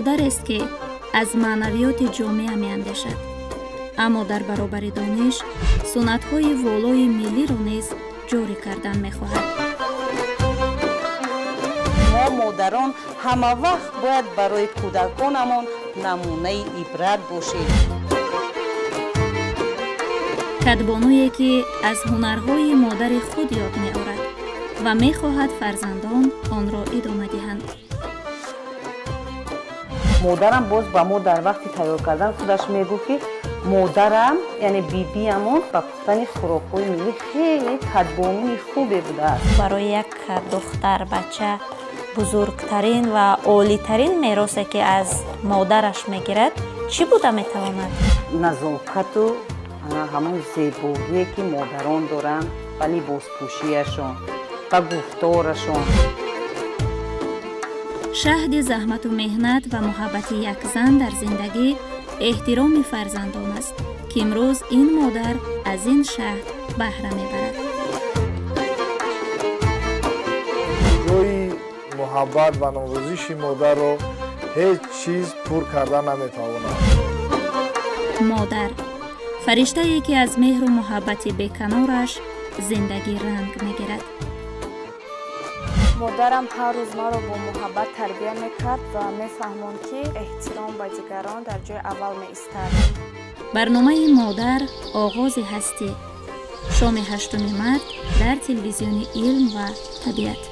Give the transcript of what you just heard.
Модарест, ки аз маънавиёти ҷомеа меандешад, аммо дар баробари дониш суннатҳои волои миллиро низ ҷорӣ кардан мехоҳад. Мо, модарон, ҳама вақт бояд барои кӯдаконамон намунаи ибрат бошем. Кадбонуе, ки аз ҳунарҳои модари худ ёд меорад ва мехоҳад фарзандон онро идома диҳанд. Модарам боз ба мо дар вақти тайёр кардан худаш мегуфт, ки модарам, яъне бибиамон, ба пухтани хӯрокҳои миллӣ хеле кадбонуи хубе будааст. Барои як духтар бача бузургтарин ва олитарин меросе, ки аз модараш мегирад, чӣ буда метавонад? Назокату ҳамон зебогие, ки модарон доранд ба либоспӯшиашон, ба гуфторашон. Шаҳди заҳмату меҳнат ва муҳаббати як зан дар зиндагӣ эҳтироми фарзандон аст, ки имрӯз ин модар аз ин шаҳд баҳра мебарад. Ҷои муҳаббат ва навозиши модарро ҳеҷ чиз пур карда наметавонад. Модар — фариштае, ки аз меҳру муҳаббати беканораш зиндагӣ ранг мегирад. Модарам ҳар рӯз маро бо муҳаббат тарбия мекард ва мефаҳмонд, ки эҳтиром ба дигарон дар ҷои аввал меистад. Барномаи «Модар — оғози ҳастӣ», шоми 8 март дар телевизиони «Илм ва табиат».